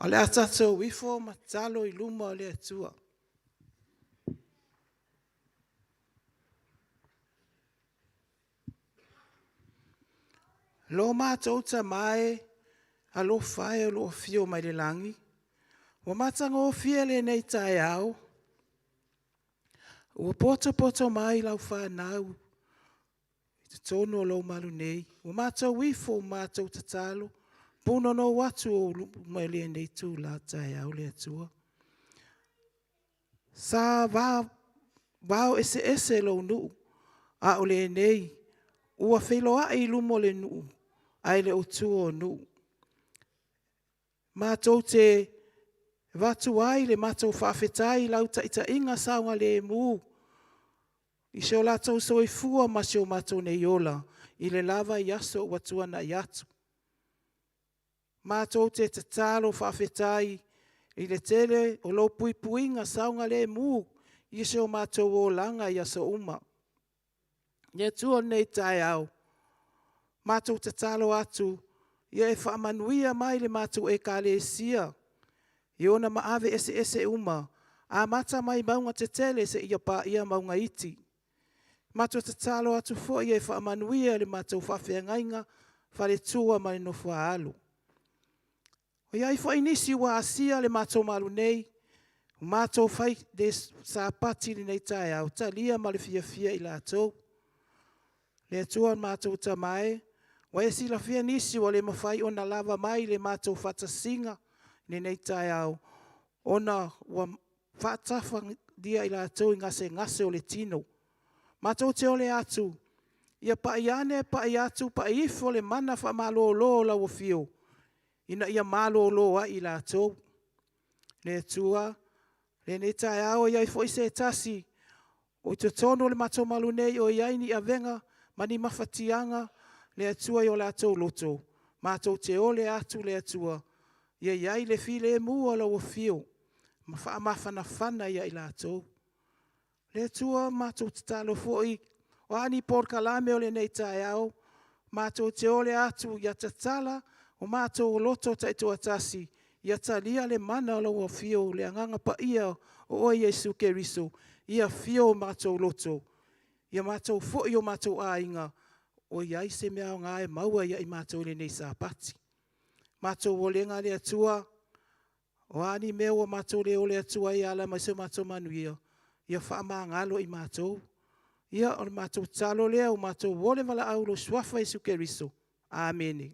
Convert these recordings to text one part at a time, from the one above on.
O le a tatou ifo ma tatalo i luma o le Atua. Lo matou Tama e, alofa e o lo o afio mai le lagi, ua matagofie lenei taeao, ua potopoto mai lau fanau i totonu o lou malu nei, ua matou ifo ma matou tatalo, punonou atu i luma i lenei itula taeao le Atua. Sa vao eseese lou nuu, a o lenei ua feiloai i luma o le nuu ae le o tua o nuu. Matou te avatu ai le matou faafetai i lau taitaiga saogalemu i so latou soifua ma so matou nei ola i le la vaiaso ua tuanai atu. Matou te tatalo faafetai i le tele o lou puipuiga saogalemu i si o matou olaga i aso uma. Le Atua i lenei taeao, matou te tatalo atu ia e faamanuia mai i le matou Ekalesia i ona maave eseese uma, amata mai mauga tetele seia paia mauga iti. Matou te tatalo atu foi e faamanuia i le matou faafeagaiga, faletua ma le nofo-a-alo. E i ai foi nisi ua asia le matou malu nei, matou fai le Sapati i lenei taeao, talia ma le fiafia i latou. Le Atua lo matou Tama e, ua e silafia nisi ua le mafai ona lava mai le matou faatasiga i lenei taeao ona ua faatafalia i latou i gasegase o le tino. Matou te ole atu, ia pai ane pai atu pai ifo le mana faamalolo o lau Afio ina ia malolo ai i latou. Le Atua, i lenei taeao e i ai foi se tasi o i totonu o le matou malu nei o i ai ni avega ma ni mafatiaga, le Atua i o latou loto, matou te ole atu le Atua, ia i ai le filemu o lau Afio ma faamafanafana ia i latou. Le Atua, matou te tatalo foi, o a ni polokalame o lenei taeao, matou te ole atu ia tatala o matou loto taitoatasi, ia talia le mana o lau Afio le Agaga Paia o oe Iesu Keriso ia afio i o matou loto, ia matou foi i o matou aiga, o i ai se mea aoga e maua ia i matou i lenei Sapati. Matou olega le Atua, o a ni mea ua matou le ole atu ai e ala mai i so matou manuia, ia faamagalo i matou. Ia, o le matou tatalo lea ua matou ole valaau i lou Suafa Iesu Keriso. Amene.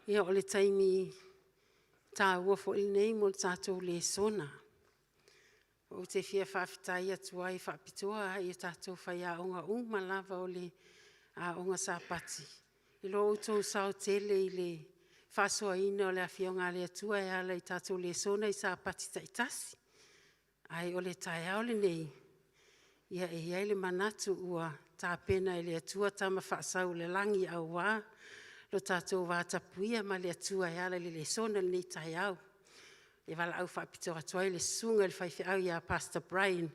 Ia o le taimi taua foi lenei mo le tatou lesona. Ou te fia faafetai atu ai faapitoa lava i tatou faiaoga uma lava o le Aoga Sapati, i lo outou sao tele i le faasoaina o le Afioga a le Atua e ala i tatou lesona i Sapati taitasi. Ae o le taeao lenei, e i ai le manatu ua tapena e le Atua Tama faasau o le lagi aua lo tatou vatapuia ma le Atua e ala i le lesona i lenei taeao. E valaau faapitoa atu ai i le susuga i le faifeau ia Pastor Brian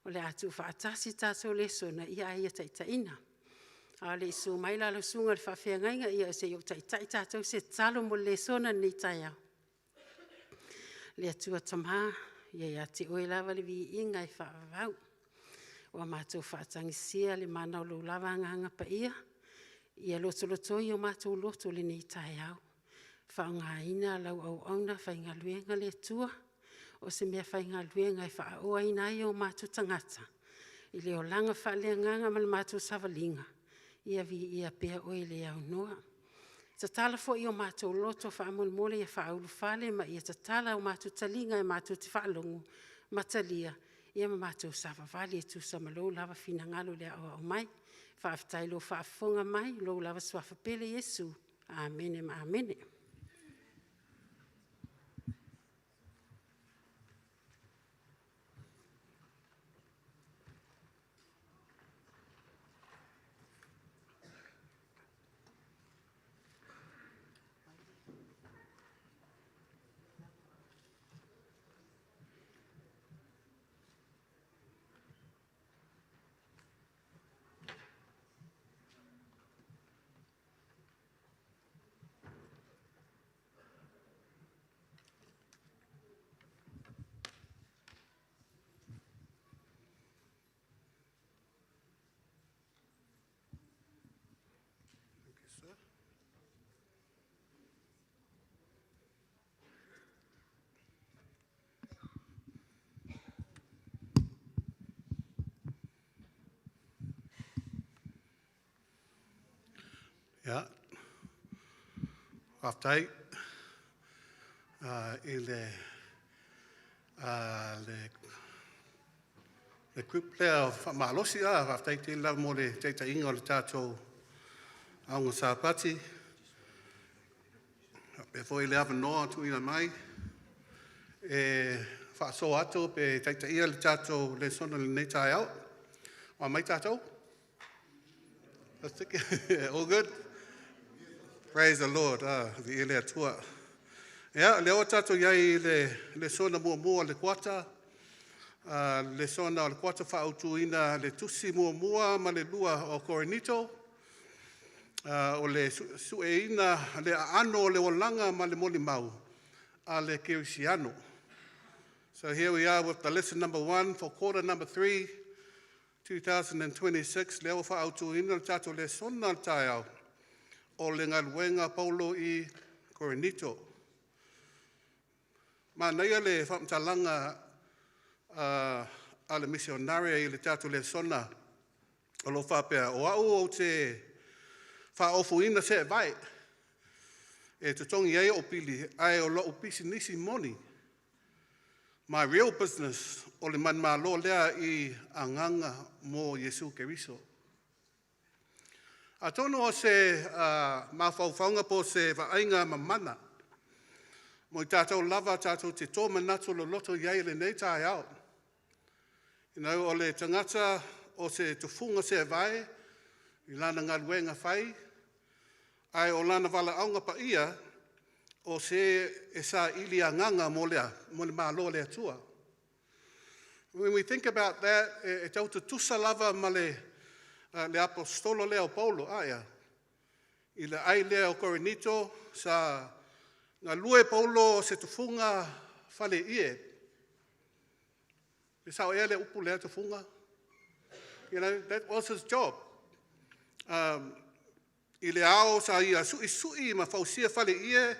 o le a tuufaatasi le tatou lesona ae ia taitaiina. A o le i susu mai la lau susuga i le faafeagaiga, ia se i ou taitai tatou i se tatalo mo le lesona i lenei taeao. Le Atua Tama, ia ia te Oe lava le viiga e faavavau. Ua matou faatagisia le mana o Lou lava Agaga Paia, ia lotolotoi o matou loto i lenei taeao, faaaogaina lau auauna faigaluega le Atua, o se meafaigaluega e faaoaina ai o matou tagata i le olaga faaleagaga ma le matou savaliga, ia viia pea Oe le aunoa. Tatala foi o matou loto faamolemole ia faaulufale ma ia tatala o matou taliga matou te faalogo ma talia ma matou savavali e tusa ma Lou lava finagalo i le aoao mai. Faafetai i lou faafofoga mai i lou lava Suafa pele Iesu. Amene ma amene. Ia, faafetai i le group lea faamalosi, faafetai tele lava mo le taitaiga o le tatou Aoga Sapati, faapea foi le avanoa tuuina mai e faasoa atu pe taitaia le tatou lesona i lenei taeao. O a mai tatou? All good? Praise the Lord. Viia le Atua. Ia, o lea ua tatou i ai i le lesona muamua o le kuata, lesona o le kuata faaautuina le tusi muamua ma le lua o Korinito, o le sueina le aano o le olaga ma le molimau a le kerisiano. So here we are with the lesson number 1 for quarter number 3, 2026. Lea ua faaautuina le tatou lesona o le taeao, o le galuega a Paulo i Korinito. Manaia le faamatalaga a le misionare i le tatou lesona o lo o faapea, “O au ou te faaofoina seevae e totogi ai ou pili, ae o lou pisinisi moni, my real business, o le manumalo lea i agaga mo Iesu Keriso.” Atonu o se mafaufauga po o se vaaiga mamana mo i tatou lava tatou te tomanatu loloto i ai i lenei taeao. O le tagata o se tufuga seevae i lana galuega fai, ae o lana valaauga paia, o se e saili agaga mo le a? Mo le Malo o le Atua. When we think about that, e tau tutusa lava ma le aposetolo lea o Paulo, a ea? I le aai lea o Korinito, sa galue Paulo o se tufuga faleie. E sao ea le upu lea tufuga? That was his job. I le ao sa ia suisui ma fausia faleie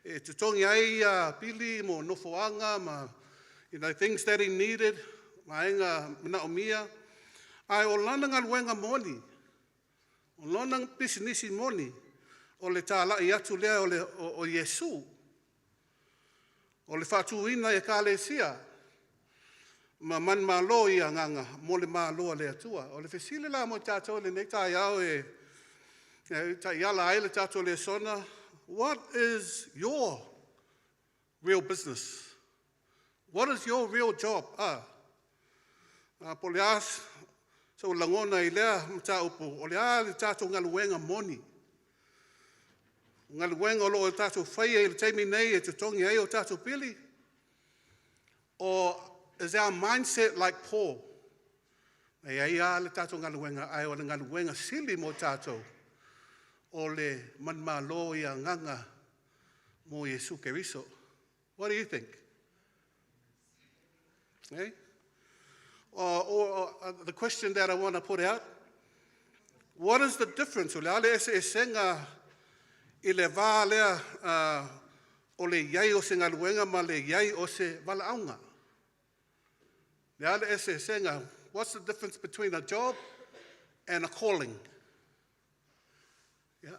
e totogi ai pili mo nofoaga ma things that he needed, vaega manaomia. Ae o lana galuega moni, o lona pisinisi moni, o le tāla'i atu lea o, le, o, o Iesu, o le faatuina i ekalesia, ma manumalo i agaga mo le malo a le Atua. O le fesili la mo i tatou i lenei taeao e, e taiala ai le tatou lesona, what is your real business? What is your real job? Ah, ah po o le a sou lagona i lea mataupu, o le a le tatou galuega moni? O galuega o lo o tatou faia i le taimi nei e totogi ai o tatou pili? Or is our mindset like Paul? E i ai lava le tatou galuega, ae o le galuega sili mo tatou, o le manumalo i agaga mo Iesu Keriso. What do you think? Eh? Or the question that I want to put out, what is the difference? O le a le eseesega i le vā lea o le iai o se galuega ma le iai o se valaauga. Le a le eseesega, what's the difference between a job and a calling? Yeah.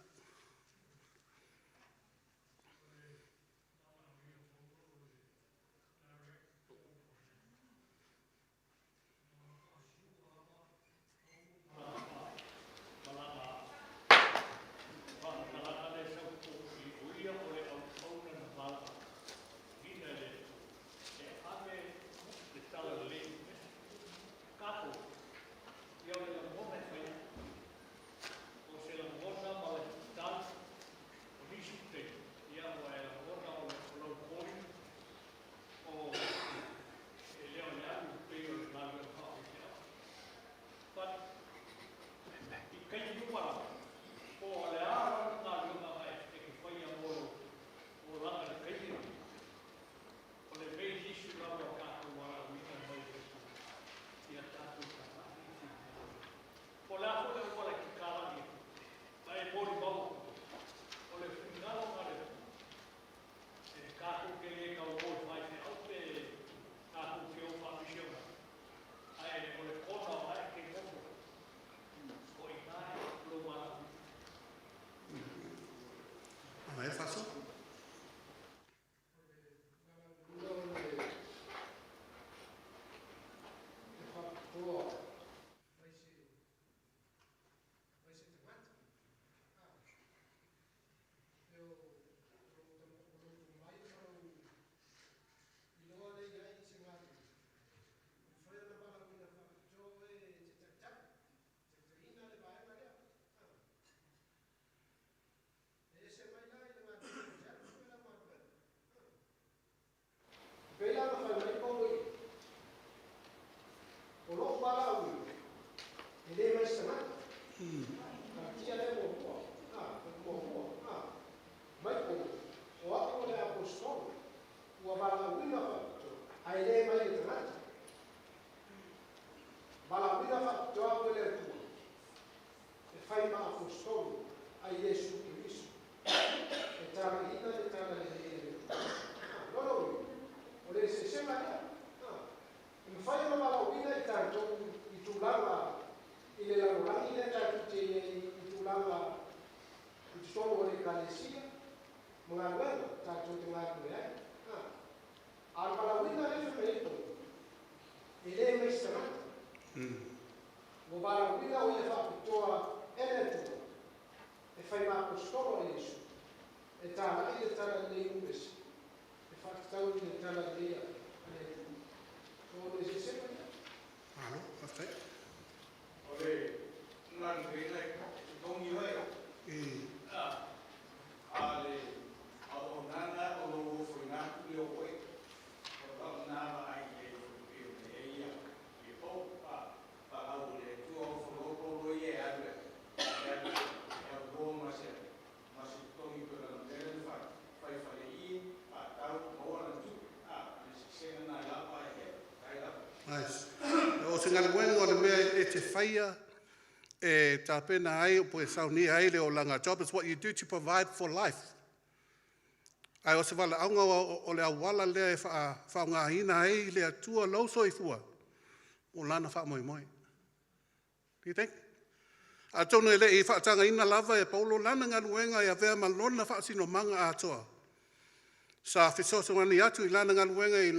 Ana e faso? Pei la ona fai mai Paulo i i, O lou valaauina, e le mai se tagata. Taatia lea muamua, a, muamua, a. Mai Paulo, o au o le Aposetolo, ua valaauina faapitoa, ae le mai le tagata. Valaauina faapitoa au e le Atua, e fai ma Aposetolo a Iesu Keriso, e talaiina le tala lelei a le Atua. A, lona uiga, o le eseesega lea. A, e mafai ona valaauina i tatou i tulaga i le lalolagi lea tatou te i ai i tulaga i totonu o le Ekalesia ma galuega tatou te galulue ai. A, a o le valaauina lea e fai mai ai Paulo, e le mai se tagata. Ua valaauina o ia faapitoa e le Atua e fai ma Aposetolo a Iesu, e talai le tala lelei numese, e faatatau i le tala lelei a le Atua. So o le eseesega lea. Malo, faafetai. O le galuega e totogi oe. A le auaunaga o lou ofoina atu lea o oe. O lau na vaai i ai foi pei ona i ai ia ia Paul valaau e le Atua ofo loa Paulo ia e alu e alu e aunoa ma se ma se totogi pei o lana mea lea na fai, fai faleie, faatau, maua lana tupe. O le eseesega lena i lau vaai i ai. Faafetai lava. Nice. O se galuega o le mea e te faia e tapena ai po e saunia ai le olaga. Job is what you do to provide for life. Ae o se valaauga o le auala lea e faaaogaina ai le Atua lou soifua mo lana faamoemoe. Do you think? Atonu e le'i fa'atagaina lava e Paulo lana galuega e avea ma lona fa'asinomaga atoa. Sa fesoasoani atu i lana galuega e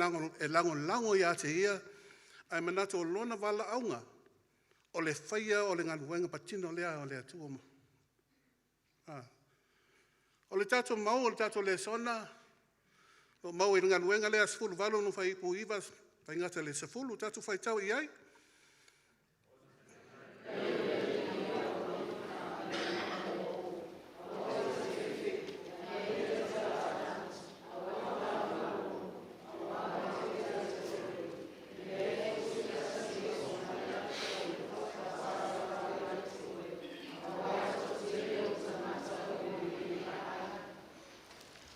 lagolago ia te ia, ae manatu o lona valaauga, o le faia o le galuega patino lea o le Atua. O le tatou mau o le tatou lesona, o mau i le galuega lea 18 no fuaiupu 9 faigata le 10, tatou faitau i ai.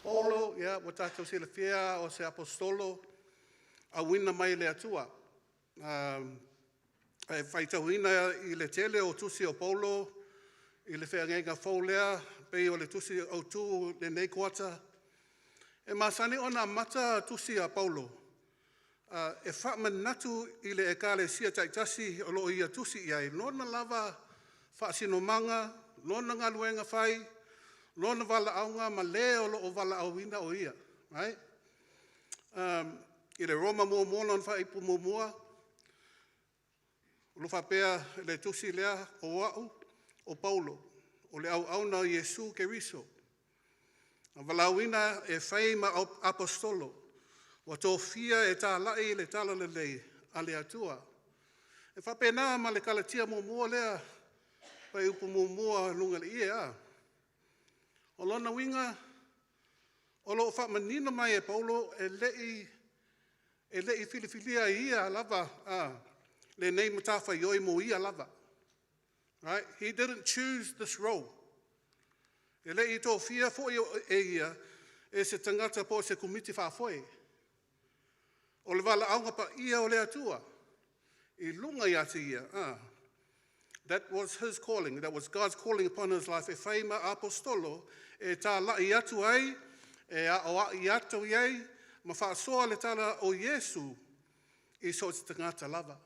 Paulo, ia, ua tatou silafia o se aposetolo auina mai e le Atua. Ae faitauina i le tele o tusi o Paulo i le feagaiga fou lea, pei o le tusi autu lenei kuata, e masani ona amata tusi a Paulo e faamanatu i le ekalesia taitasi o lo o ia tusi i ai, lona lava faasinomaga, lona galuega fai, lona valaauga ma le o lo o valaauina o ia. Right? I le Roma muamua lona faaipu muamua, o lo o faapea le tusi lea, o au o Paulo, o le auauna o Iesu Keriso, na valaauina e fai ma aposetolo, ua tofia e talai le talalelei a le Atua. E faapena ma le Kalatia muamua lea, fuaiupu muamua luga i le ie a. O lona uiga, o lo o faamanino mai e Paulo e le i filifilia e ia lava lenei matafaioi mo ia lava. Right? He didn't choose this role. E le i tofia foi e ia e se tagata po o se komiti faafoe. O le valaauga paia o le Atua i luga ia te ia. That was his calling. That was God's calling upon his life. E fai ma apostolo e tāla'i atu ai, e aoai atu i ai, ma faasoa le tala o Iesu i so o se tagata lava.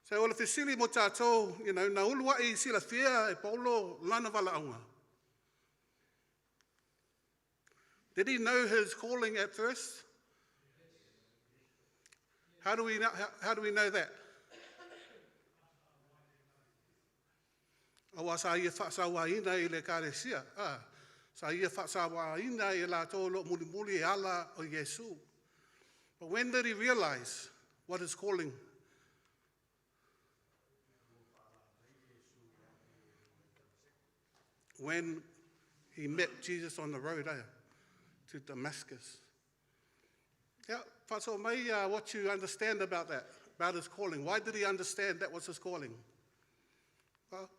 So o le fesili mo tatou, na uluai silafia e Paulo lana valaauga. Did he know his calling at first? How do we know that? Aua sa ia faasauaina i le ekalesia. Sa ia faasauaina i latou o lo o mulimuli e ala o Iesu. But when did he realize what his calling? When he met Jesus on the road to Damascus. Yeah, so may what you understand about that, about his calling. Why did he understand that was his calling? Well,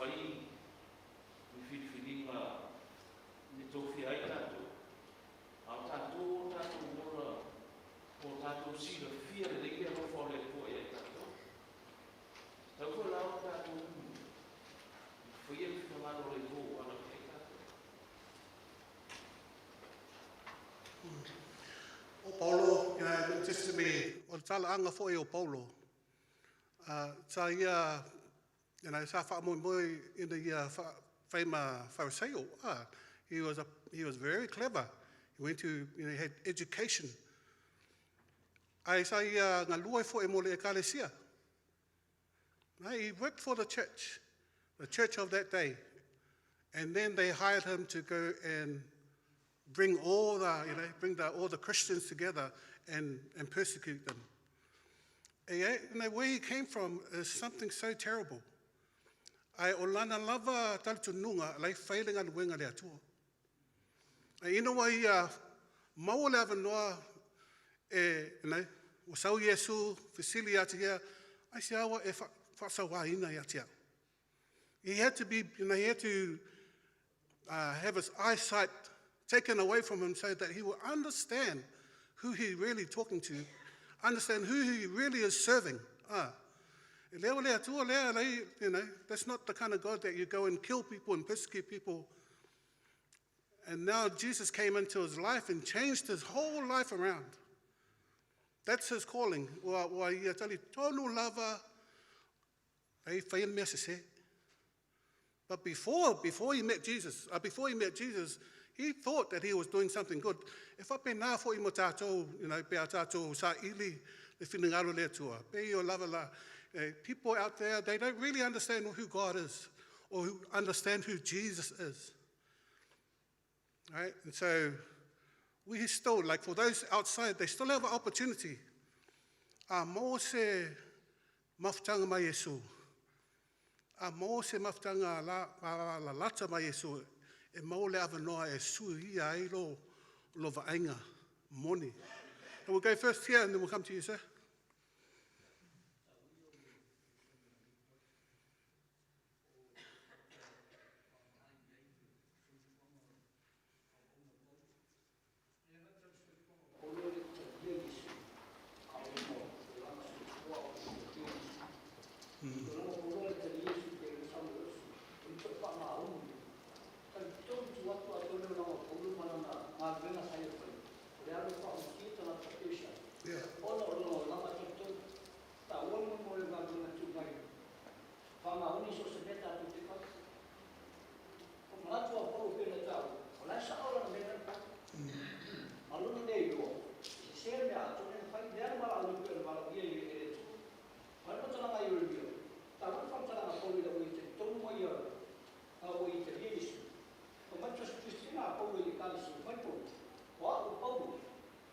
fai ni filifiliga e tofia ai tatou, a o tatou o tatou ola po o tatou silafia lelei le alofa o le Atua ia i tatou. Tatau foi la ona tatou faia le finagalo o le Atua ua alafai ai tatou. O Paulo, New Testament, o le talaaga foi o Paulo, sa ia, sa faamoemoe ina ia fai ma Farisaio. He was very clever. He went to, you know, he had education. Ae sa ia galue foi mo le ekalesia. Right? He worked for the church of that day. And then they hired him to go and bring all the, you know, bring the, all the Christians together and persecute them. Where he came from is something so terrible. Ae o lana lava talitonuga lai fai le galuega le Atua. Ae ina ua ia maua le avanoa e, ua sau Iesu, fesili ia te ia, aisea ua e faasauaina ia te au. He had to be, you know, he had to have his eyesight taken away from him so that he will understand who he really talking to, understand who he really is serving. Ah. E leo le Atua lea, lei, that's not the kind of God that you go and kill people and persecute people. And now Jesus came into his life and changed his whole life around. That's his calling. Ua ia talitonu lava, e whai mea sese. But before he met Jesus, he thought that he was doing something good. E whapena fo i mo tātou, pe a tātou sa ili le finagalo le Atua. Pe i o lava la, people out there, they don't really understand who God is or who understand who Jesus is. Right? And so we still, like for those outside, they still have an opportunity. A mo se mafutanga mai Iesu. A mo se mafutanga la, la, la lata mai Iesu. E mau le avanoa e su ia ai lo vaaiga moni. And we'll go first here and then we'll come to you, sir. Ona o lo lama talitonu. Taua mo le galuega tu mai. Faamaoni so se mea tatou te fai. O manatu a Paulo pei ona taua, o la e sao lana mea na fai. Ma lona lea iloa, e sese le mea atoa lea na fai, lea na valaauina pei ona valaaulia e le Atua. Ma le faamatalaga i Ieremia, taua le faamatalaga a Paulo ina ua ia talitonu mai ia a ua ia talia Iesu. Fai mai tusitusiga a Paulo i le ekalesia, fai Paulo, o au o Paulo,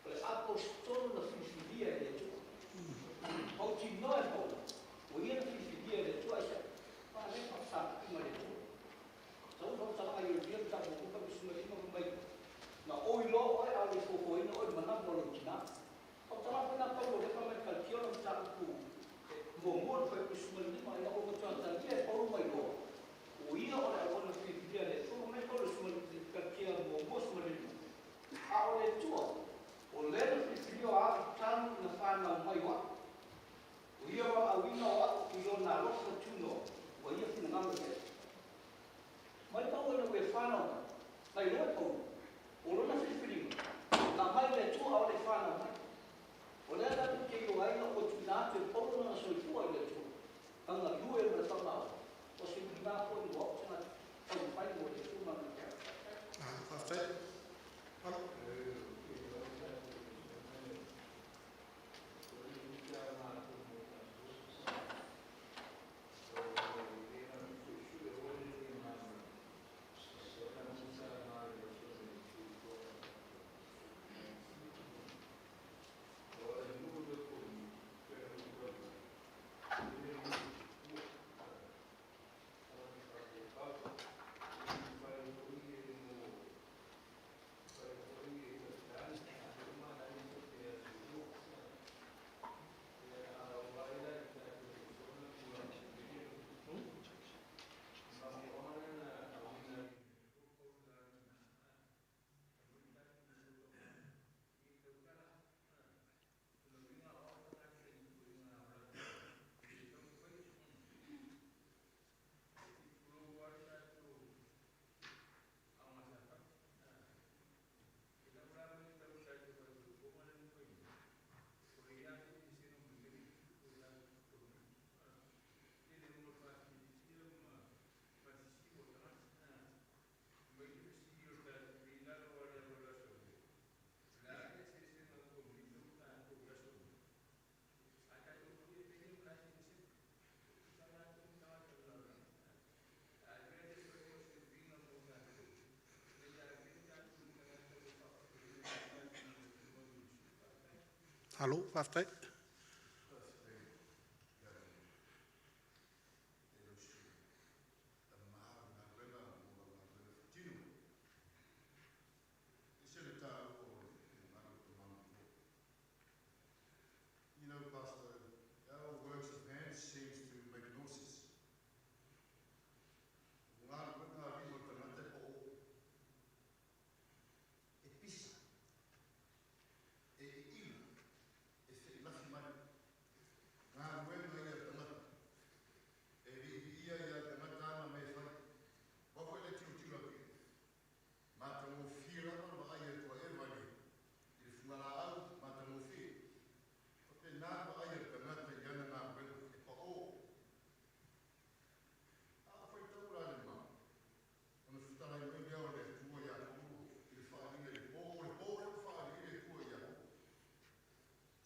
o le aposetolo na filifilia e le Atua. Mautinoa e Paulo, ua ia na filifilia e le Atua aisea? Faale faafesagaina le Atua. Tau faamatalaga i Ieremia mataupu 25 fai mai, na ou iloa oe a o le fuafuaina oe i le manamu o lou tina. Faamatalaga foi na Paulo lea fai mai le Kalatia o le mataupu muamua le fuaiupu 15 ina ua matua talia e Paulo mai loa. O ia o le auauna filifilia e le Atua. Fai mai Paulo le Kalatia muamua 15. A o le Atua, o lea na filifilia o au talu na whanau mai o au. O ia valaauina o au i lona alofa tunoa, ua ia finagalo i ai. Mai pau ina ua e whanau mai, na iloa e Paulo, o lona filifiliga, na mai le Atua a o le whanau mai. O lea tatou te iloa ai na ua tuuina atu e Paulo lona soifua i le Atua. Galue ma le faamaoni, o se uiga foi ua oo tagata taumafai mo le Atua ma lana peau. Ah, faafetai. Alo. Malo, faafetai. You know, Pastor, our works of hands seems to make noises. Ngā ngā rima tangata po e pisa, e e ina, e whilafi mai. Ngā ruenga ia tangata, e rihi ia ia tangata ana me whai. Wako e le tiro tiro atu. Mā tango whira ma ai e tua e wale. I le funga au, mā tango whira. O te nā ma ai e tangata i ana ngā ruenga e pa o. A whai taura le mā. Ona whitarai mai lea o le tua ia kuru i le whaarina i le pō, o le pō e whaarina i le tua ia kuru.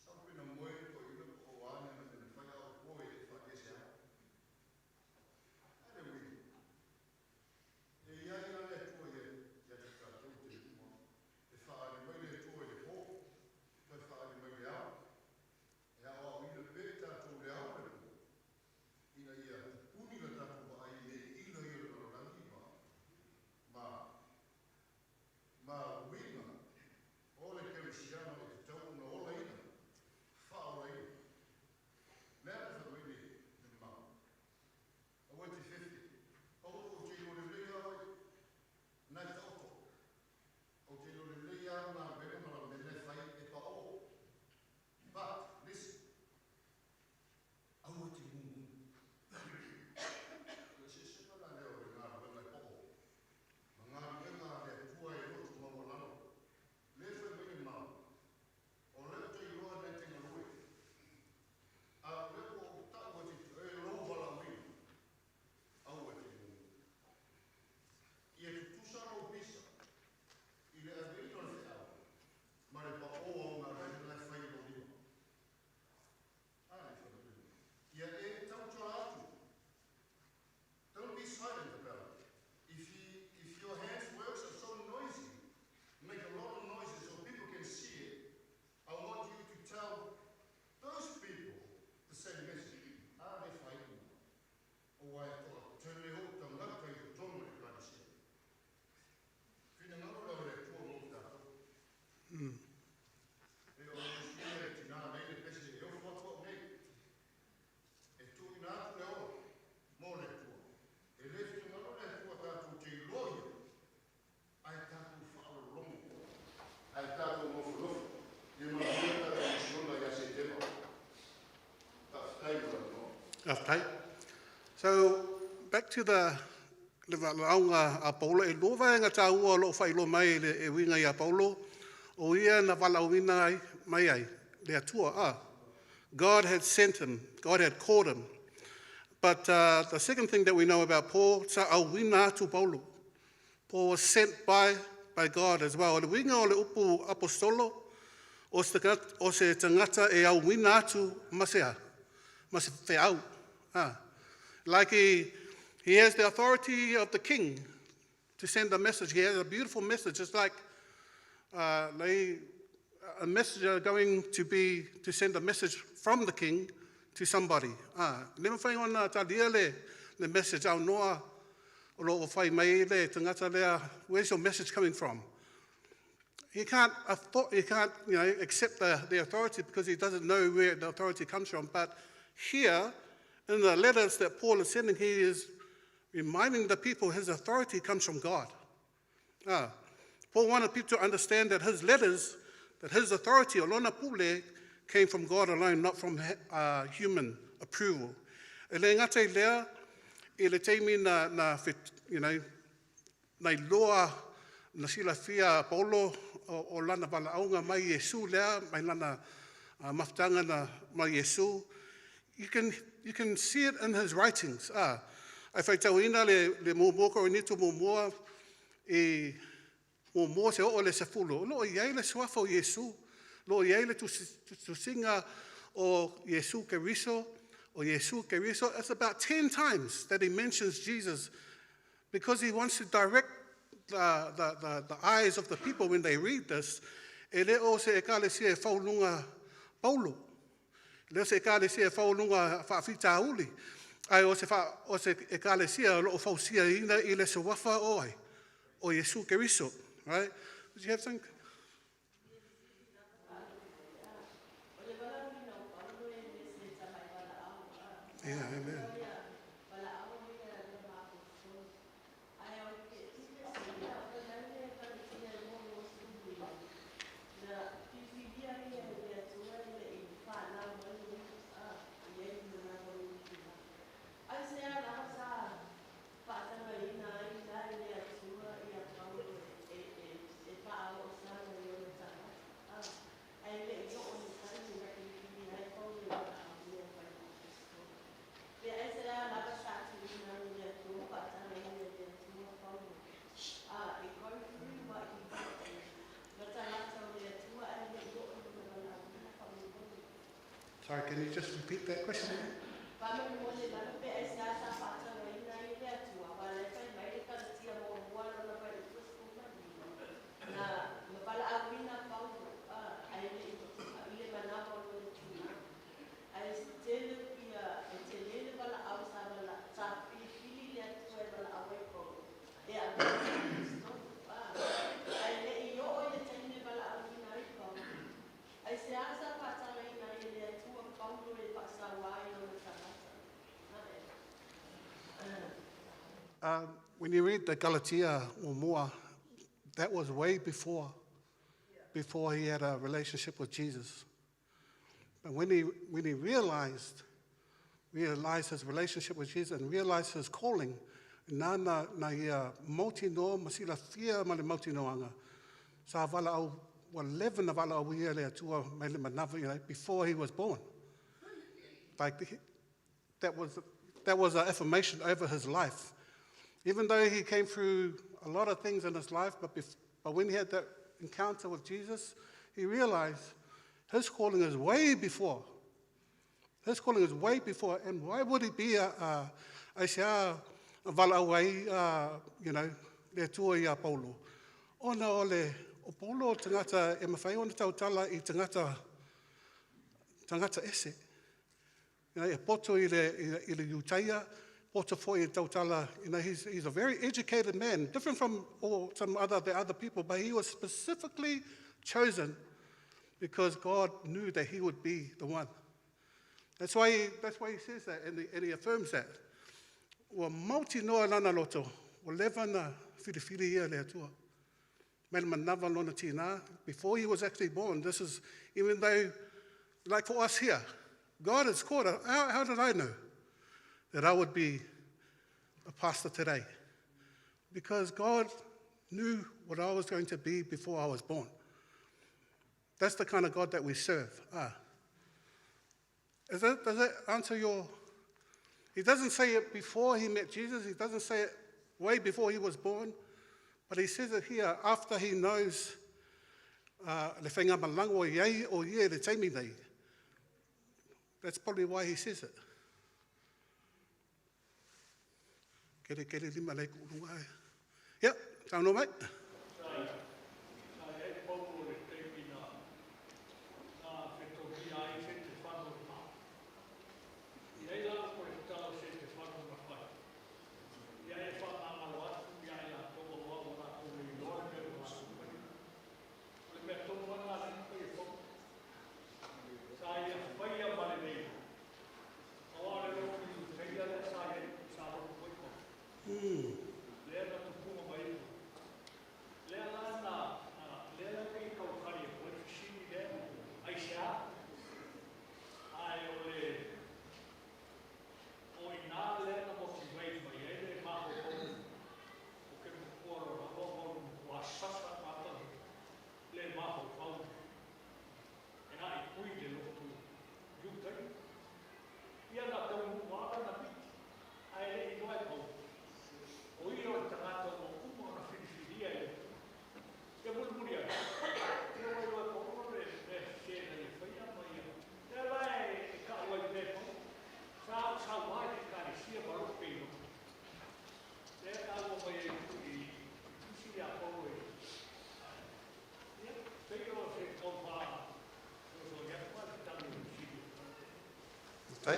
Sau pena moe to ina po o ane na mena whai au pō e le whaare se au. Ale ui. E ia i le tua ia ia te tātou te uma. E whaare mai le tua i le pō, toe whaare mai le ao. E ao au ina pe tātou le ao le pō. Ina ia puni la tātou wa ai e ina ia le rangi ma ma ma uiga o le kerisiano e te tau na ola ina whaola ina. Lea na whanui le le mau. Aua te whiwhi. Au o te iro le lei ai. Nai taoto. O te iro le lei ai ngā wera mara mene whai e pa o. But, listen. Aua te mumu. Le se se la leo le ngā ruenga e pa o. Ma ngā ruenga le tua e roto mawalalo. Le whai mai le mau. O leo te iroa nei te ngarue. A o leo o tau te e lou wala ui. Aua te mumu. Ia tutusa rau pisa. I le aveina o le whiau. Ma le pa o au ngā ruenga e whai lo lima. A le whanau. Ia e tautoa atu. Don't be silent about it. If your hands works are so noisy, make a lot of noises so people can see it, I want you to tell those people the same message. A le whai uma. O wai toa tele o tangata i tonu le kanisia. Whina ngaro lau le tua mō tātou. E o le sia e tina nei le pese e o whatua nei. E tū ina atu le ora, mō le tua. E le whina ngaro le tua tātou te iloia, ai tātou whaalolongo, ai tātou nofonofo, i mana mea tātou misiona ia se tema. Ta whitai mara no. Faafetai. So, back to the le valaauga a Paulo, e lua vaega tāua o loo faailoa mai le e uiga iā Paulo, o ia na valaauina ai mai ai le Atua a. God had sent him, God had called him. But the second thing that we know about Paul, sa auina atu Paulo. Paul was sent by God as well. O le uiga o le upu apostolo, o se tagata e auina atu ma se a, ma se feau. Ah. Like he has the authority of the king to send a message. He has a beautiful message. It's like a messenger going to send a message from the king to somebody. Ah, le mawhai ona talia le message au noa o lo o whai mai le tangata lea, where's your message coming from? He can't accept the authority because he doesn't know where the authority comes from. But here, in the letters that Paul is sending, he is reminding the people his authority comes from God. Ah, Paul wanted people to understand that his letters, that his authority, o lona pule, came from God alone, not from human approval. E le ngata i lea, i le teimi na na iloa na silafia Paulo o lana valaauga mai Iesu lea, mai lana mafutaga na mai Iesu. You can see it in his writings. Ah, ai faitauina le muamua Korinito muamua i muamua se oo le 10. Lo i ai le suafa o Iesu. Lo i ai le tusiga o Iesu Keriso, o Iesu Keriso. It's about 10 times that he mentions Jesus because he wants to direct the eyes of the people when they read this. E le o se ekalesia e faulunga Paulo. Le o se ekalesia e whaulunga whaafita uli, ai o se, wha, o se ekalesia o loo fausia ina i le suafa o ai, o Iesu Keriso. Right? Did you have something? Yeah, amen. Sorry, can you just repeat that question? When you read the Galatia or more, that was way before he had a relationship with Jesus. But when he realized his relationship with Jesus and realized his calling, na na ia mauti noa masila fia ma le mauti noanga. Sa wala au, wa leva na wala au ia le atua mai le manawa, you know, before he was born. Like that was an affirmation over his life. Even though he came through a lot of things in his life, but when he had that encounter with Jesus, he realized his calling is way before. His calling is way before. And why would he be a valauai, you know, le tua ia Paulo? Ona ole, o Paulo tangata e mawhai ona tautala i tangata ese. You know, e poto i le Utaia, poto foi i tautala. You know, he's a very educated man, different from all some other the other people, but he was specifically chosen because God knew that he would be the one. That's why he says that, and he affirms that. Ua mauti noa lana loto, ua leva na whiriwhiri ia le atua. Mele manawa lona tina, before he was actually born, this is, even though, like for us here, God has called us. How did I know that I would be a pastor today? Because God knew what I was going to be before I was born. That's the kind of God that we serve. Does that answer your... He doesn't say it before he met Jesus. He doesn't say it way before he was born. But he says it here after he knows le whainga malango o iai o ia le taimi nei. That's probably why he says it. Kere kere lima lei ku'ulunga ai. Yep, tauno mai. Tai.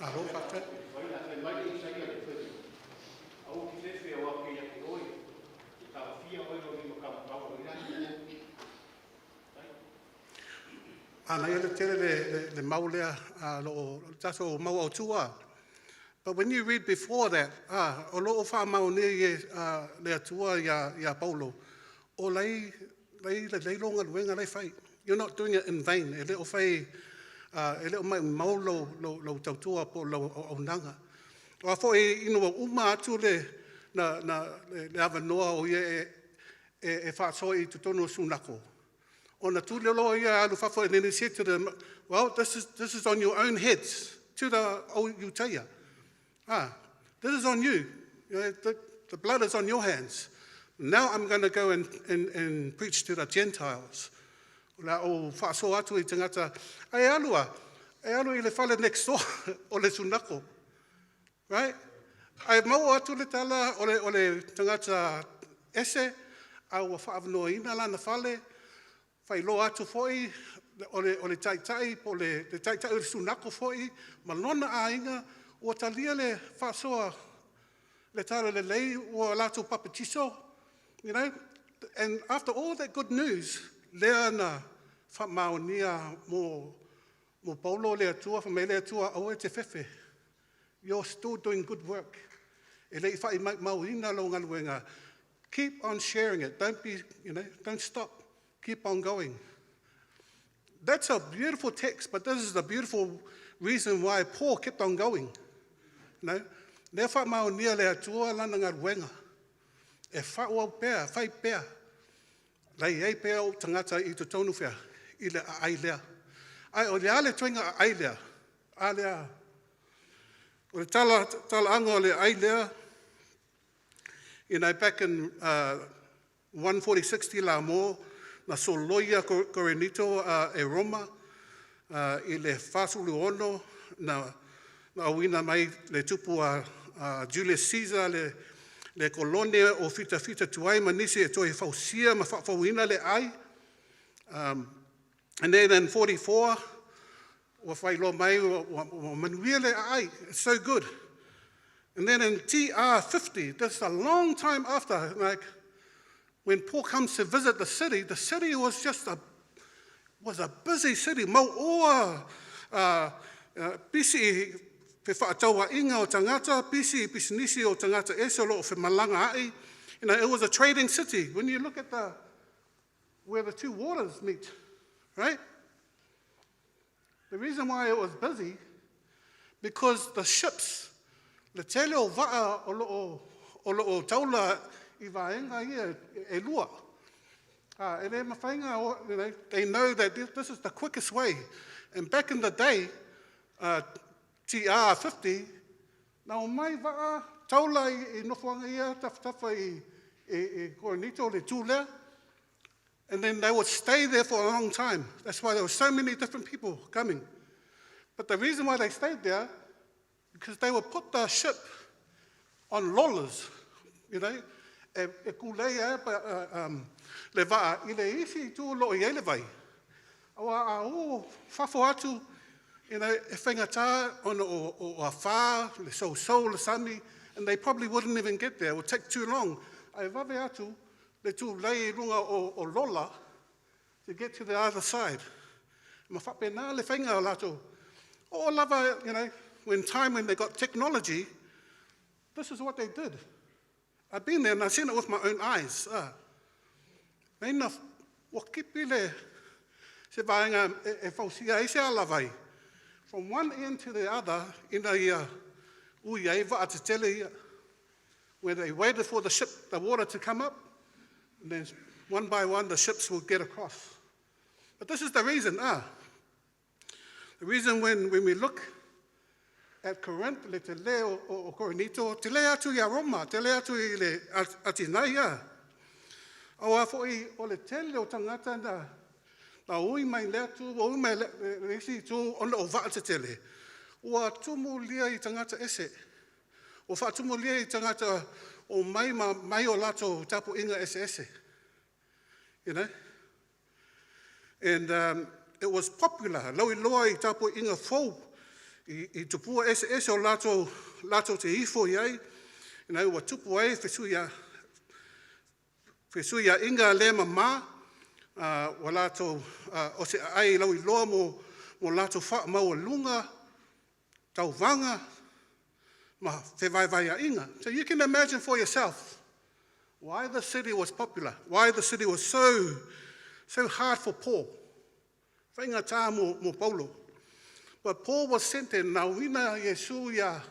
Alo, faafetai. Manaia le tele le mau lea lo o tatou mau autua. But when you read before that, o lo o faamaonia e le Atua ia Paulo, o lei, lei, lei lo galuega lei fai. You're not doing it in vain. E le o fai, e le o mai mau lou tautua po lau auaunaga. O a foi ina ua uma atu le, na, le avanoa o ia e faasoa i totonu o sunako, ona tuli loa ia alu fafo, and then he said to them, "Well, this is on your own heads," to the old Iutaia. "Ah, this is on you. The blood is on your hands. Now I'm going to go and preach to the Gentiles." La o faasoa atu i tagata, ai alua, e alu i le fale next door o le sunako. Right? Ai mau atu le tala o le tagata ese, a ua faavanoaina lana fale, failoa atu foi o le taitai po le taitai o le sunako foi, ma lona aiga, ua talia le faasoa le tala lelei ua latou papatiso. And after all that good news, lea na faamaonia mo Paulo le Atua, fa mai le Atua, "Aua e te fefe. You're still doing good work. E le i whai mauina lo galuega. Keep on sharing it. Don't be, you know, don't stop. Keep on going." That's a beautiful text, but this is the beautiful reason why Paul kept on going. No? Lea faamaonia le Atua lana galuega. E whaau pea, whai pea. Lei ei pea o tangata i totonu whea, i le ai lea. Ai o le ale tuinga ai lea. A lea. O le tala anga o le ai lea, back in 146 la mo, na soloia Korinito e Roma, i le 46 na auina mai le tupu a Julius Caesar le kolone o fita fita tuai ma nisi e toe fausia ma faafauina le ai. And then in 44, ua whailoa mai ua manuia le ai. It's so good. And then in TR 50, that's a long time after, like when Paul comes to visit the city was just a was a busy city. Mau oa pisi fe whaataua inga o tangata, pisi pisinisi o tangata ese o lo o fe malanga ai. It was a trading city. When you look at where the two waters meet, right? The reason why it was busy, because the ships, le tele o vaa o lo o taula i vaega ia e lua. E le mawhainga, they know that this is the quickest way. And back in the day, TR 50, na o mai vaa taula i nofoanga ia tafatafa i Korinito le tū lea, and then they would stay there for a long time. That's why there were so many different people coming. But the reason why they stayed there, because they would put the ship on lolas, e kulei e pa, le vaa, i le isi tu lo i ele vai. Aua a o fafo atu, e whaingata ona o a whā, le sou le sami, and they probably wouldn't even get there. It would take too long. Ai vave atu, le tū lei i lunga o lola, to get to the other side. Ma whapena le whainga o lātou. O lava, when time when they got technology, this is what they did. I've been there and I've seen it with my own eyes. Ah. Nei wa kipi le se vaenga e fausia ai se alavai. From one end to the other, ina ia ui ai va te tele ia. Where they waited for the ship, the water to come up, and then one by one the ships will get across. But this is the reason, ah. The reason when we look at Corinth, le te le o Korinito, te le atu ia Roma, te le atu i le Atinai ia. Aua foi o le tele o tangata na ui mai le atu, o ui mai le isi tu ona o vaa te tele. Ua tumu lia i tangata ese. Ua whaatumu lia i tangata o mai ma mai o lato tapu inga ese ese. You know? And it was popular. Lau i loa i tapu inga fou i tupua ese ese o lato te ifo i ai. Ua tupu ai fesuia inga le mama, ua lato o se ai lau i loa mo lato wha maua lunga, tauvaga, ma fe vai vai a inga. So you can imagine for yourself why the city was popular, why the city was so, so hard for Paul. Whainga tā mo Paulo. But Paul was sent there, na wina Iesu ia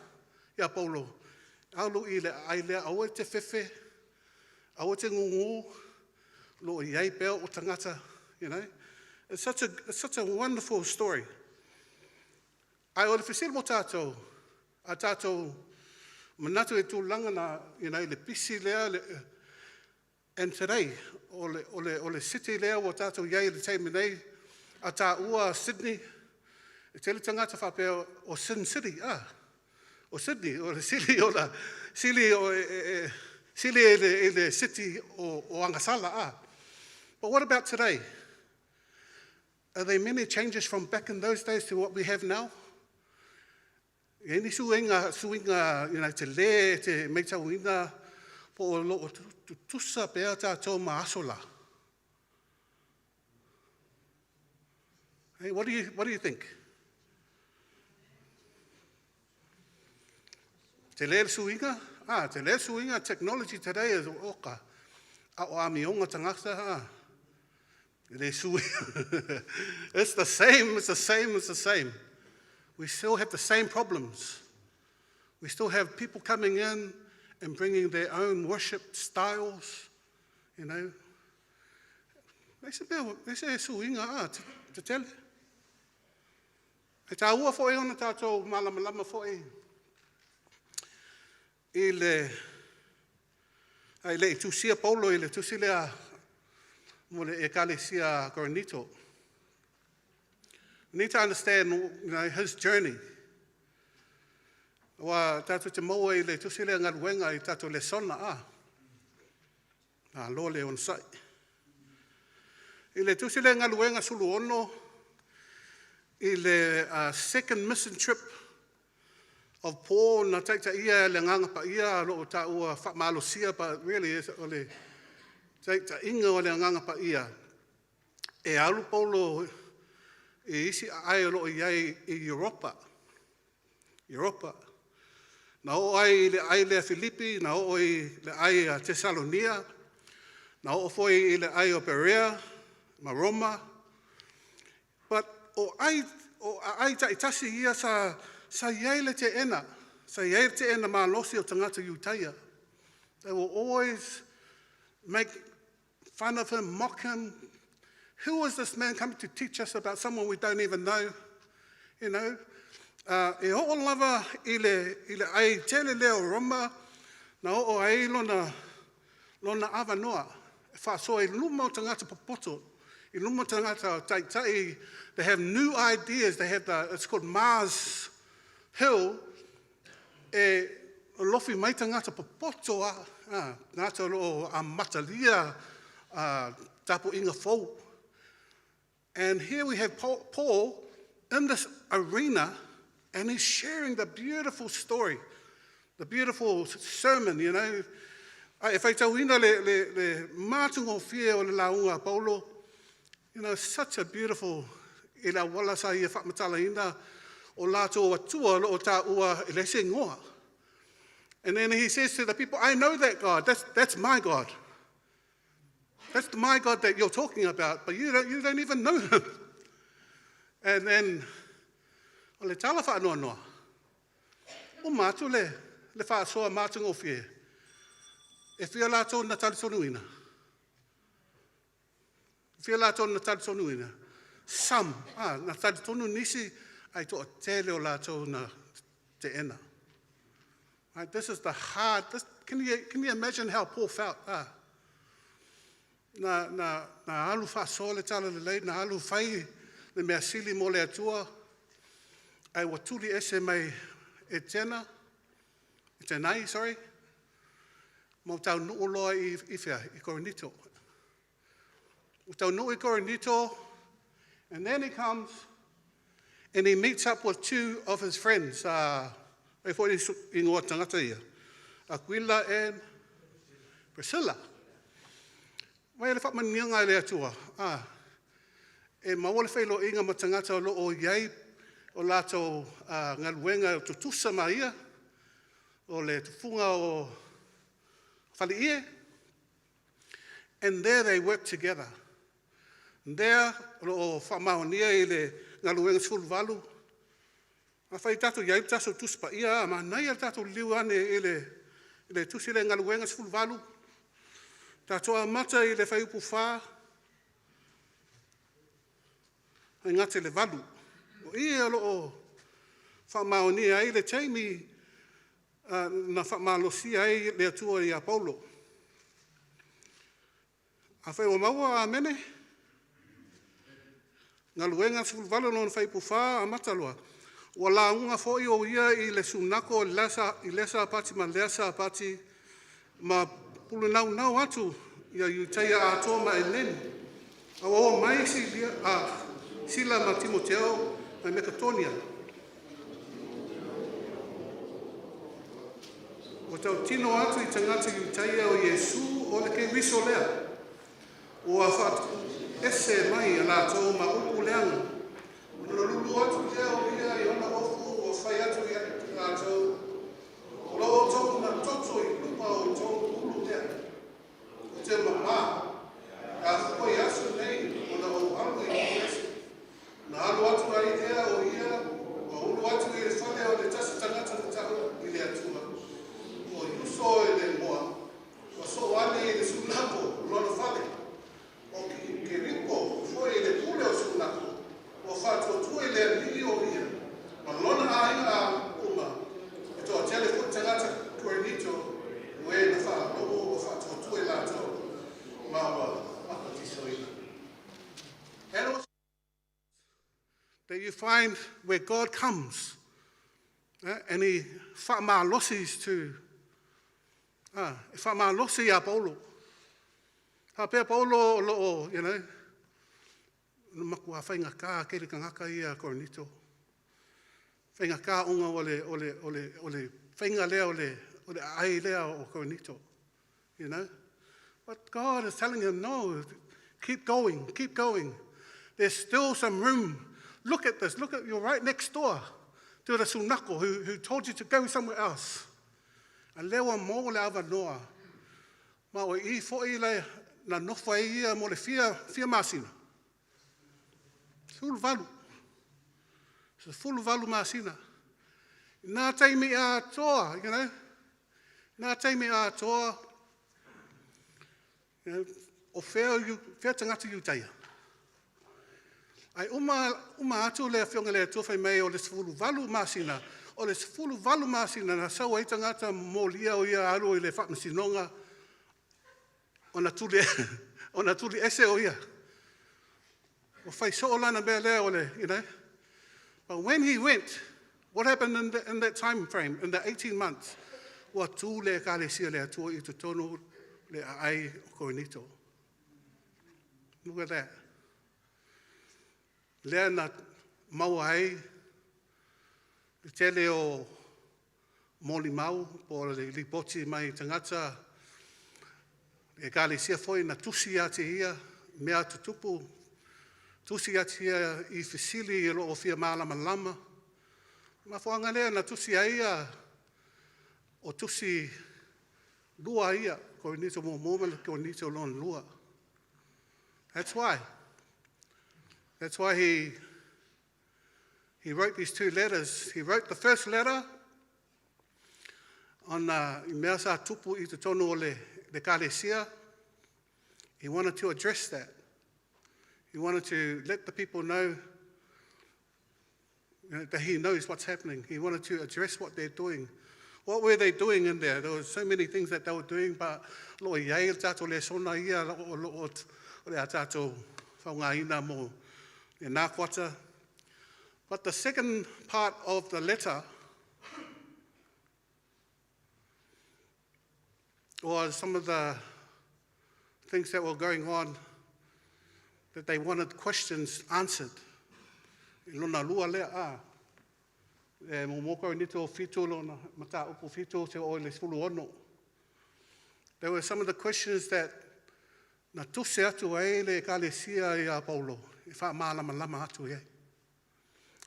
Paulo. Alu i le ai lea, aua te fefe, aua te ngungu, lo i ai pea o tangata. It's such a wonderful story. Ai o le fesili mo tātou, a tātou manatu e tūlanga na, le pisi lea, and today, o le city lea ua tātou iai le taimi nei, a tā ua Sydney, e tele tangata whapea o Sin City, ah, o Sydney, o le sili o la, sili o, e, sili e le city o Angasala, ah. But what about today? Are there many changes from back in those days to what we have now? E ni suinga, te le, te meitauina, po o lo o tutusa pea tātou ma aso la. Hey, what do you think? Te le suinga? Ah, te le suinga, technology today is oka. A o amionga tangata, ah. Le sui. It's the same, it's the same, it's the same. We still have the same problems. We still have people coming in and bringing their own worship styles. They say, they say suinga, ah, te tele. E tā ua foi ona tātou malamalama foi i le ai le i tusia Paulo i le tusi lea mo le ekalesia Korinito. We need to understand his journey. Wa tātou te maua i le tusi lea galuega i tātou lesona a. Nā lo le on sai. I le tusi lea galuega 16 i le second mission trip of Paul na taita ia le nganga pa ia lo o tā ua whaamalosia, but really o le taita inga o le nganga pa ia. E alu Paulo e isi ai o lo o iai i Europa. Europa. Na oo ai i le ai lea Filipi, na oo i le ai a Tesalonia, na oo foi i le ai o Berea ma Roma. But o ai, o aai taitasi ia sa i ai le teena, sa i ai le teena malosi o tagata Iutaia. They will always make fun of him, mock him. Who is this man coming to teach us about someone we don't even know? E oo lava i le ai tele lea o Roma, na oo ai lona avanoa, e faasoa i luma o tagata popoto, i luma o tagata taitai. They have new ideas. They have the, it's called Mars Hill, e lofi mai tagata popoto a, tagata o lo o amatalia tapuaiga fou. And here we have Paul in this arena, and he's sharing the beautiful story, the beautiful sermon. E faitauina le matagofie o le lauga a Paulo, such a beautiful, i le auala sa ia faamatalaina o latou atua o lo o taua e le isi igoa. And then he says to the people, "I know that God, that's my God. That's my God that you're talking about, but you don't even know him." And then, o le tala faanoanoa, uma atu le faasoa matagofie, e fia latou na talitonuina? E fia latou na talitonuina? Some, na talitonu nisi, ae toatele o latou na teena. Right, this is the hard, this, can you imagine how Paul felt? Na alu faasoa le tala lelei, na alu fai le mea sili mo le Atua, ae ua tuli ese mai e tena, e tenai, sorry, ma taunuu loa i whea, i Korinito. Ua taunuu i Korinito, and then he comes and he meets up with two of his friends. E foi ingoa tagata ia, Aquila and Priscilla. Mai le faamanuiaga e le Atua, e maua le feiloaiga ma tagata o lo o iai o latou galuega tutusa ma ia, o le tufuga o faleie, and there they work together. And there, o lo o faamaonia i le galuega 18, a fai tatou iai le tatou Tusi Paia, a manaia le tatou liliu ane i le tusi le galuega 18, tatou amata i le fuaiupu 4, e gata i le 8. O i o lo o faamaonia ai le taimi na faamalosia ai le Atua ia Paulo. Afai ua maua, amene. Galuega 18 lona fuaiupu 4 amata loa. Ua lauga foi o ia i le sunako i lea Sapati ma lea Sapati ma pulunaunau atu ia Iutaia atoa ma Eleni. A ua oo mai Sila ma Timoteo mai Meketonia. Ua tautino atu i tagata Iutaia o Iesu o le Keriso lea. Ua ese mai ia latou ma upu leaga. Ona lulu atu lea o ia i ona ofu ua fai atu ia i latou. O lo outou na toto i luga o outou ulu lea. O te mama. A fua i aso nei ona ou alu i Efeso. Na alu atu ai lea o ia, ua ulu atu i le fale o le tasi tagata na tau i le Atua. O Iuso i le igoa, ua soo ane i le sunako o lona fale. O Keripo foi i le pule o sunako, ua faatuatua i le Alii o ia. Ma lona aiga uma, e toatele foi tagata Korinito, o e na faalogo ua faatuatua i latou, ma ua papatisoina. And also that you find where God comes and he faamalosi to e faamalosi ia Paulo. Faapea Paulo o lo o, matua faigata tele tagata ia Korinito. Faigata ona o le faiga lea o le aai lea o Korinito. But God is telling him, "No, keep going, keep going. There's still some room. Look at this. Look at you're right next door to the sunako who told you to go somewhere else." A lea ua maua le avanoa, ma o i foi le na nofo ai ia mo le fia, fia masina. 18. 18 masina. Nā taimi atoa, nā taimi atoa, o fea, fea tagata Iutaia. Ai uma, uma atu le afioga le Atua fai mai o le 18 masina, o le 18 masina na sau ai tagata molia o ia alu i le faamasinoga ona tuli ese o ia. Ua fai soo lana mea lea o le. But when he went, what happened in that time frame, in the 18 months? Ua tū le ekalesia le Atua i totonu le aai o Korinito. Look at that. Lea na maua ai le tele o molimau po o le lipoti mai tagata ekalesia foi na tusi ia te ia mea tutupu, tusi ia te ia i fesili i loo fia malamalama. Mafuaaga lea na tusi ai ia o tusi lua ia, Korinito muamua ma le Korinito lona lua. That's why. That's why he wrote these two letters. He wrote the first letter on i mea sa tupu i totonu o le ekalesia. He wanted to address that. He wanted to let the people know that he knows what's happening. He wanted to address what they're doing. What were they doing in there? There were so many things that they were doing, but lo i ai le tātou lesona ia lo lo o le a tātou faaaogaina mo le nā kuata. But the second part of the letter was some of the things that were going on that they wanted questions answered. I lona lua lea a. E mo Korinito 7 lona mataupu 7 te o le 16. There were some of the questions that na tusi atu ai le ekalesia ia Paulo e whaamalamalama atu ai.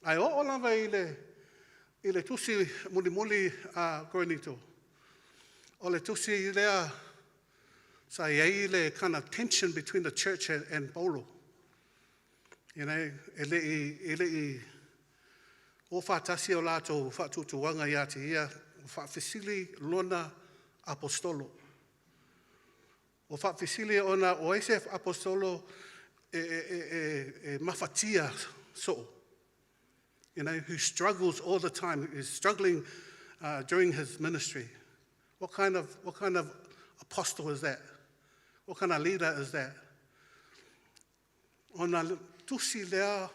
Ai o lava i le tusi mulimuli a Korinito. O le tusi lea sa i ai le kind of tension between the church and Paulo. E le i o whātasi o lātou whaatutuanga ia te ia, o whaafisili lona apostolo. O whaafisili ona o ese apostolo e mafatia so. Who struggles all the time, is struggling during his ministry. What kind of apostle is that? What kind of leader is that? Ona tusi lea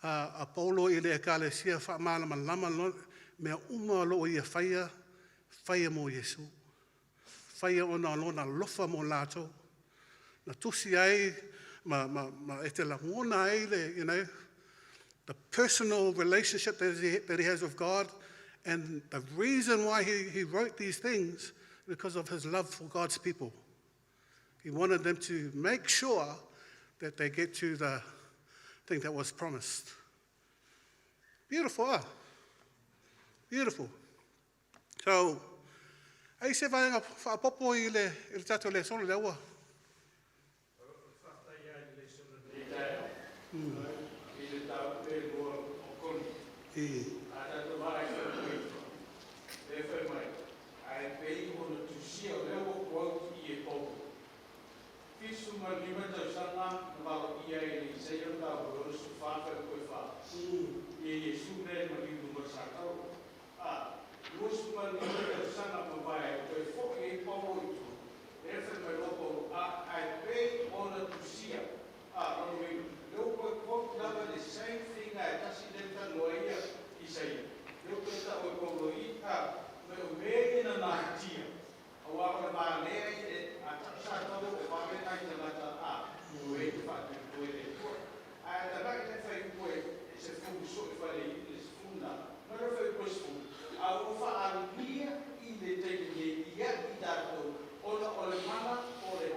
a Paulo i le ekalesia whaamalamalama mea uma lo ia whaia, whaia mo Iesu. Whaia ona lona lofa mo lātou. Na tusi ai, ma e te lagona ai le, the personal relationship that he has with God, and the reason why he wrote these things, because of his love for God's people. He wanted them to make sure that they get to the thing that was promised. Beautiful, ah? Beautiful. So, ai se vaega faapopo i le tatou lesona lea ua. I le tau e lua o koni. I, A tatou vaai fai e fai mai. Ai pei ona tusia o lea ua quote i e Paulo. 75 tausaga na valo ia e le Isaia o tau o su fa fa koe fa. I e Iesu nei ma liu ma sa tau. A, 25 tausaga ma vai toe foi e Paulo i tu. E fai mai lo Paulo, a, ai pei ona tusia. A, lona uiga. Lea ua quote lava le same thing ai tasi le tanoa ia Isaia. Lea ua toe tau e Paulo i, a, me o mea ia na natia. Aua o le valea i le, a tau sa tau o vale nai tagata a, o e te whaatutu e le tua. A e tagai le whai koe, e se fugu so e whare i le se fugu nā. Na le whai koe se fugu. A ua whaalia i le teimi nei ia i tātou, ona o le mana o le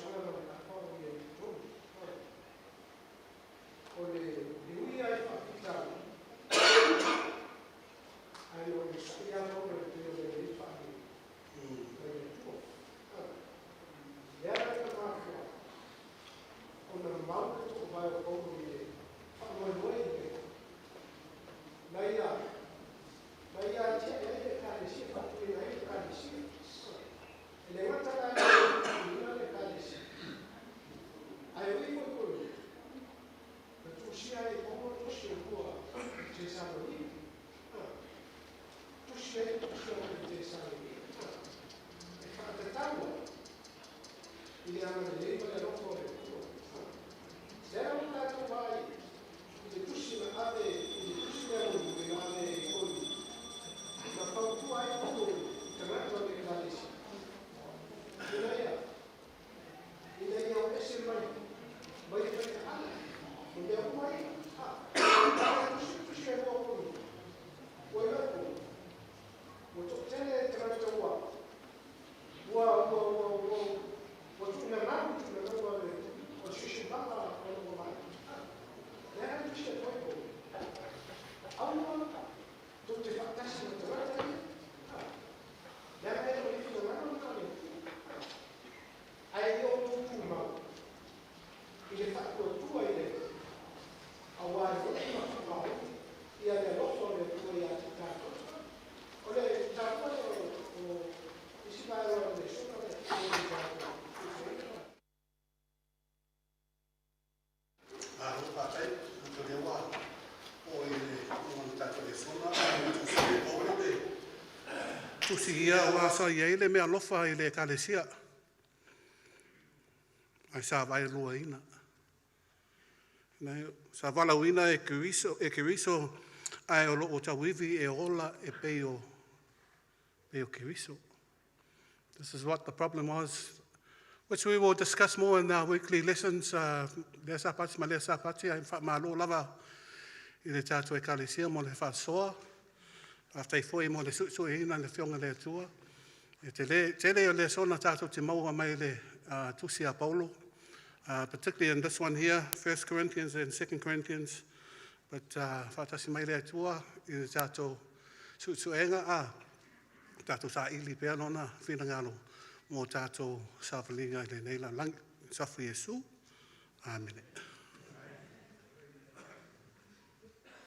tausaga ma le kapa o ia i totonu. O le ui ai faafitauli, ae o le sa'i lava ona e pei ona i ai le faaiuga mai le Atua. Lea la na mafua ona mau le toovae o Paulo i le faamoemoe i le na ia na ia atiae ai le Ekalesia, faatuina ai le Ekalesia. E le gata la i le faatuina le Ekalesia, ae o i foi Korinito na tusia ai e Paulo tusi e lua Tesalonika. Tusi ai tusi o le Tesalonika e faatatau ai i le agalelei ma le alofa o le Atua. Lea la ua tatou vaai i le tusi na ave i le tusi lea mulimuli na ave i Korinito, na fautua ai Paulo i tagata o le Ekalesia ina ia o ese mai mai le faitaala ma mea uma ia. Tusi tusi e lua Korinito ua iloa e Paulo ua toatele tagata ua ua ua ua ua ua tuunamau tuunamau o le siosiomaga o le ua mai. Lea la tusi atu ai Paulo, aua tou te faatasi ma tagata ia, leaga e le o le finagalo lena o le Atua. Ae ia outou tumau i le faatuatua i le Atua, auā e moni ma faamaoni ia le alofa o le Atua ia te tatou. O le taua lea o isi vaega o le lesona lea i le tatou suesueina. Malo faafetai. O lea ua oo i le o le tatou lesona ae tusi e Paulo le tusi ia aua sa i ai le meaalofa i le Ekalesia ae sa vaeluaina. Sa valaauina e Keriso ae o loo tauivi e ola e pei o Keriso. This is what the problem was, which we will discuss more in our weekly lessons, lea Sapati ma lea Sapati, ae faamalo lava i le tatou Ekalesia mo le faasoa. Faafetai foi mo le suesueina le Afioga i le Atua. E tele, tele o lesona tatou te maua mai le tusi a Paulo, particularly in this one here, 1 Corinthians and 2 Corinthians. But faatasi mai le Atua i le tatou suesuega a tatou saili pea lona finagalo mo tatou savaliga i lenei lalolagi. Safu Iesu. Amene.